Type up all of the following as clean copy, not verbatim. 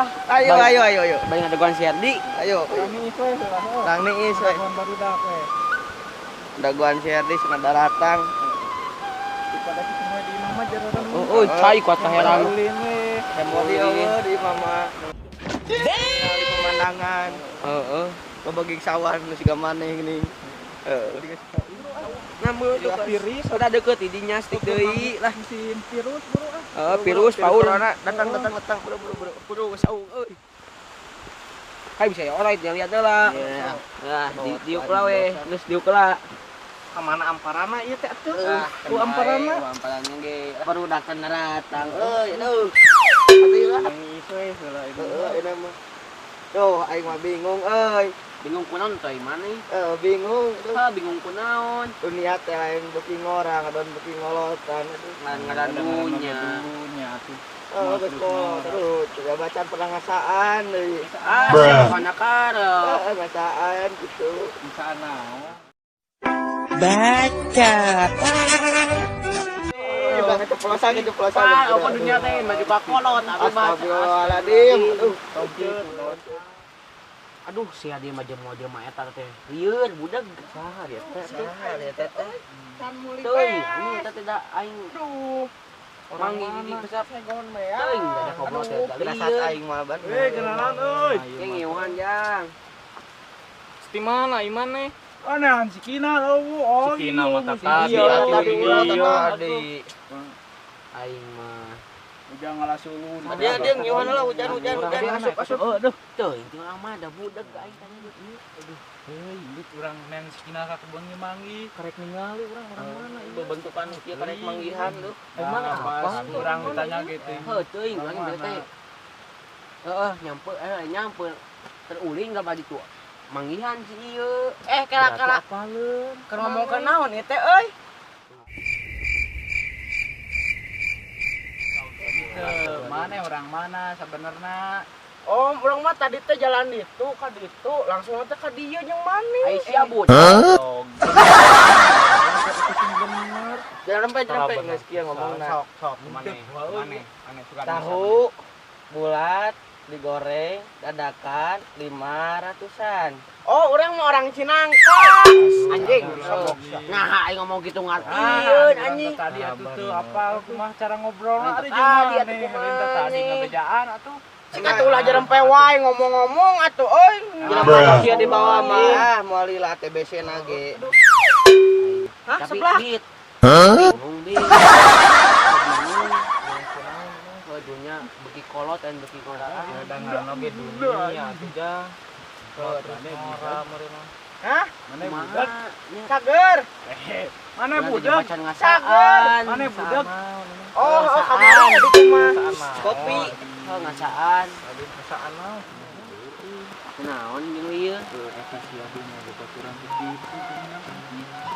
lah. Ayo ayo ayo ayo. Bari ngadagoan si Herdi. Ayo. Rang niis we. Dagoan si Herdi cenah daratang. Pada kitu mah di imah mah jarang. Oh, cai kuat kaherang. Hemodi eueuh di imah mah. Ningali pemandangan. Heeh. Bebegig sawah nu siga maneh geuning. Heeh. Nah, virus udah deket idinya stik deui lah musim virus bro ah. Heeh, virus paul. Corona datang datang datang bro bro bro. Bro geus aung euy. Kai bisa ya orait yang lihat heula. Nah, diuk lah we, geus diuk lah. Ka mana amparana ieu teh atuh? Ku amparana. Amparana ge baru datang datang euy aduh. Atuh lah. Geus we heula ieu. Heeh, ini mah. Duh, aing mah bingung euy. Bingung kunaon teh maneh? Heeh, bingung. Hah, bingung kunaon? Dunia teh lain beuki ngora, ngadon beuki ngolotan. Ngadan dunya. Dunya atuh. Oh, betul. Terus, ya bacaan pernah ngasaan deui. Ah, kana karep. Heeh, ngasaan gitu. Ngasaan naon? Baca. Udah keceplosan, keceplosan. Pak, apa dunia teh maju ka kolot, abi mah. Astagfirullahaladzim. Aduh, aduh, si Adi mah jelema eta teh. Lieur budak saha dia teh. Saha dia teh teh. Teuing, ini eta teh da aing. Aduh. Orang ini besar teuing da ngobrol teh. Pirasat aing mah ban. Eh, kenalan euy. Ye ngiuhan jang. Di mana iman nih? Oh, nah, si Kina oh. Si Kina mah tadi tadi. Aing mah udah ngalah sulu. Dia dia ngiuhan lah hujan hujan hujan asup asup. Oh, aduh. Teuing teh urang mah da budak aing tanya ieu. Aduh. Heuy, indit urang neng si Kina ka kebon ge manggih. Karek ningali urang orang mana ieu bentukan ieu karek manggihan tuh. Emang apa? Urang ditanya gitu. Heuh, teuing urang teh. Heeh, nyampe nyampe teruling ka baditu. Manggihan si ieu. Eh, kala-kala. Keur ngomongkeun naon ieu teh euy? Mana orang mana sebenarnya? Oh, urang mah tadi teh jalan ditu ka ditu, langsung teh ka dieu jeung maneh. Ai sia bocah. Jangan sampai sampai geus kieu ngomongna. Sok sok maneh. Maneh, aneh suka tahu bulat digoreng dadakan 500-an. Oh, urang mah orang Cinangka. Anjing. Nah, aing ngomong gitu ngartieun anjing. Tadi atuh teu apal kumaha cara ngobrolna ari jeung maneh. Tadi ngabejaan atuh. Cing atuh ulah jerempe wae ngomong-ngomong atuh euy. Jelema sia dibawa mah moal lila TBC na ge. Hah, sebelah. Hah? Dunya beki kolot dan beki kolot. Da ngaranna ge dunia atuh jang. Kolot mah. Hah? Mana budak? Cager. Mana budak? Cager. Mana budak? Oh, oh kamari tadi mah. Kopi. Oh, ngasaan. Ngasaan naon? Naon jeung ieu? Eta si Abi mah baturan kitu.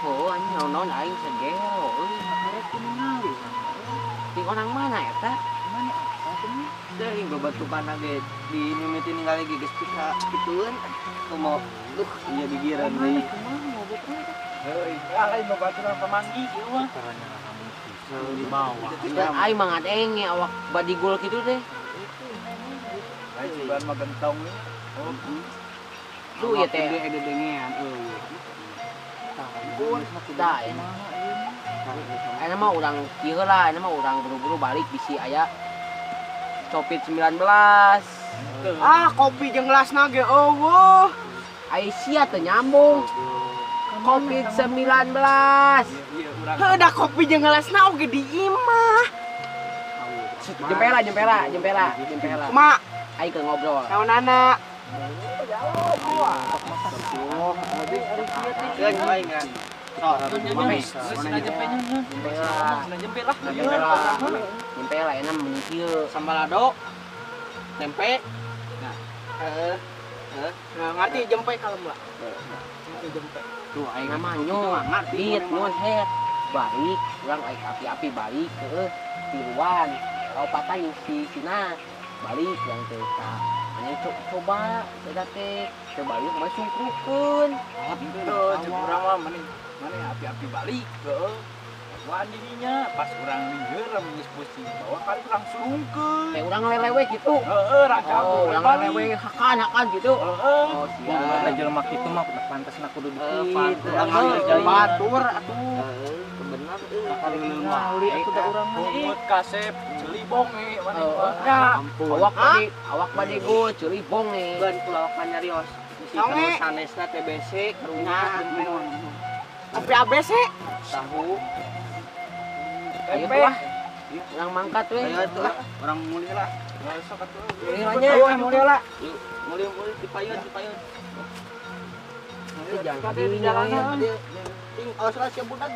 Oh, anjing naon aing segero euy. Karek ningali. Ti orang mana eta? Mana apa teh? Teuing babentukan ge di mimiti ningali ge geus pika kitueun. Kumaha? Duh, ieu gigireun deui. Heuy, lain babaturan pamanggi ieu mah. Di bawah. Aing mah ngadenge awak badigul kitu teh. Lain ciban mah gentong. Tuh ya teh. Gede dengean euy. Tah, ini mah urang kieu lah, ini mah urang buru-buru balik bisi aya Covid-19. Ah, kopi jeung gelasna ge eueuh. Ai sia teu nyambung. Covid-19. Heuh, da kopi jeung gelasna oge di imah. Jempela, jempela, jempela, jempela. Kumaha? Aing keur ngobrol. Naonana? Jempela enak menyingkir sambalado tempe. Nah, ngerti jempe kalem lah. Ngerti jempe. Tuh aing mah nyo, ngerti nyon het. Balik, urang aing api-api balik heueuh tiluan. Opatan yang si Cina balik yang teh ka. Anya coba eta teh coba yuk mah sungkrukeun. Henteu jeung urang mah mending maneh api-api balik heueuh. Wah, dirinya pas urang lieur lamun geus pusing bawa kali urang surungkeun. Kayak urang lelewe gitu. Heeh, raja. Oh, urang lelewe hakan hakan gitu. Heeh. Oh, Ada siap. jelema kitu mah udah pantasna kudu Eh, dikitu. pantes. Batur atuh. Bener euy. Ningali atuh da urang mah ih. Pungut kasep ceuli bonge maneh Oh, mah. Ya. Awak bade, awak bade go ceuli bonge. Ban kula nyarios. Bisi Songe. sanesna TBC karunya Nah, minum Kopi ABC. tahu. Ayo Tempe. tuh ah. Urang mangkat we. Ayo atuh lah, urang mulih lah. Sok atuh. Mulih lah nya. Ayo mulih lah. Mulih mulih dipayun dipayun. Itu jangan Kade di di jalanan. Ting awas lah sia budak.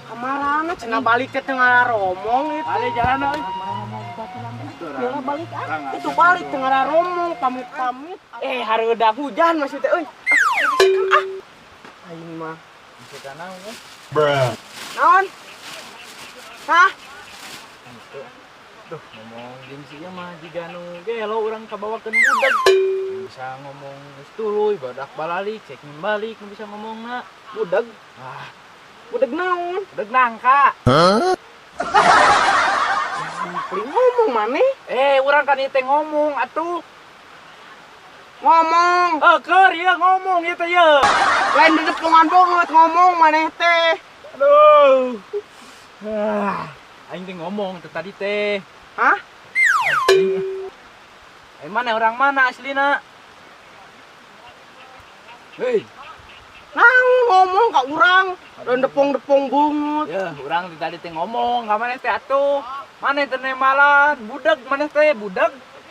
Kamarana cenah balik teh teu ngaromong itu. Balik jalan euy. Bila balik ah. Itu balik teu ngaromong pamit-pamit. Eh, hareuda hujan masih teh euy. Ah, ah. Aing mah. Bisa naon? Naon? Hah? Duh, ngomong jeung si ieu mah jiga nu gelo urang kabawakeun budak. Bisa ngomong geus tuluy, badak balalik, cek balik nu bisa ngomongna. Budak. Ah, Budak naon? budak nangka. Beli ngomong maneh? Eh, urang kan ieu teh ngomong atuh. Ngomong. Eh, keur ieu ngomong ieu teh ieu. Lain di depan banget ngomong maneh teh. Aduh. Ah, aing teh ngomong teh tadi teh. Hah? Eh, mana orang mana aslina? Hei, Naon ngomong ka urang? Dan depong-depong bungut. ya urang teh tadi teh ngomong ka maneh teh atuh. Maneh teh nemalan, budak maneh teh budak.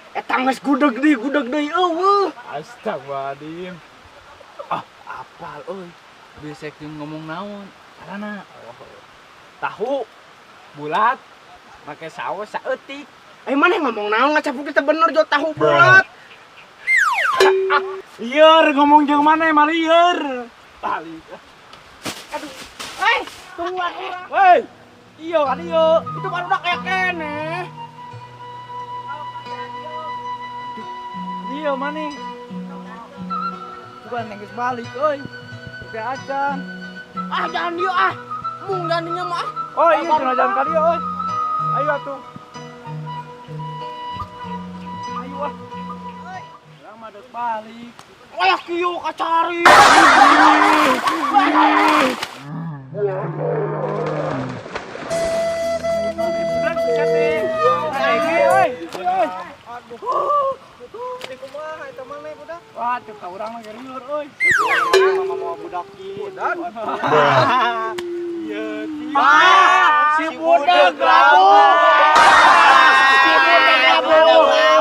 Eta geus gudeg deui, gudeg deui eueuh. Astagfirullahaladzim. Ah, apal euy. Bisa jeung ngomong naon? Carana. Tahu bulat make saus saeutik. Eh maneh ngomong naon ngacapuk kita bener jo tahu bulat. Lieur ngomong jeung maneh mah lieur. Balik. Aduh. Eh, tungguan urang. Woi. Iya kan iya. Itu baru udah kayak kene. Iya maneh. Bukan geus balik euy. Teu acan. Ah, jangan dia ah. Mung dandinya mah ah. Oh iya cenah jalan ka dieu euy. Ayo atuh. Ayo ah. Urang mah deuk balik. Wah, kieu kacari. Budak bisa teh. Ayo euy. Euy. Kumaha eta maneh budak? Wah, cek ka urang mah lieur euy. Mama mau budak ieu. Iya, Ah, si budak labu. Si budak labu.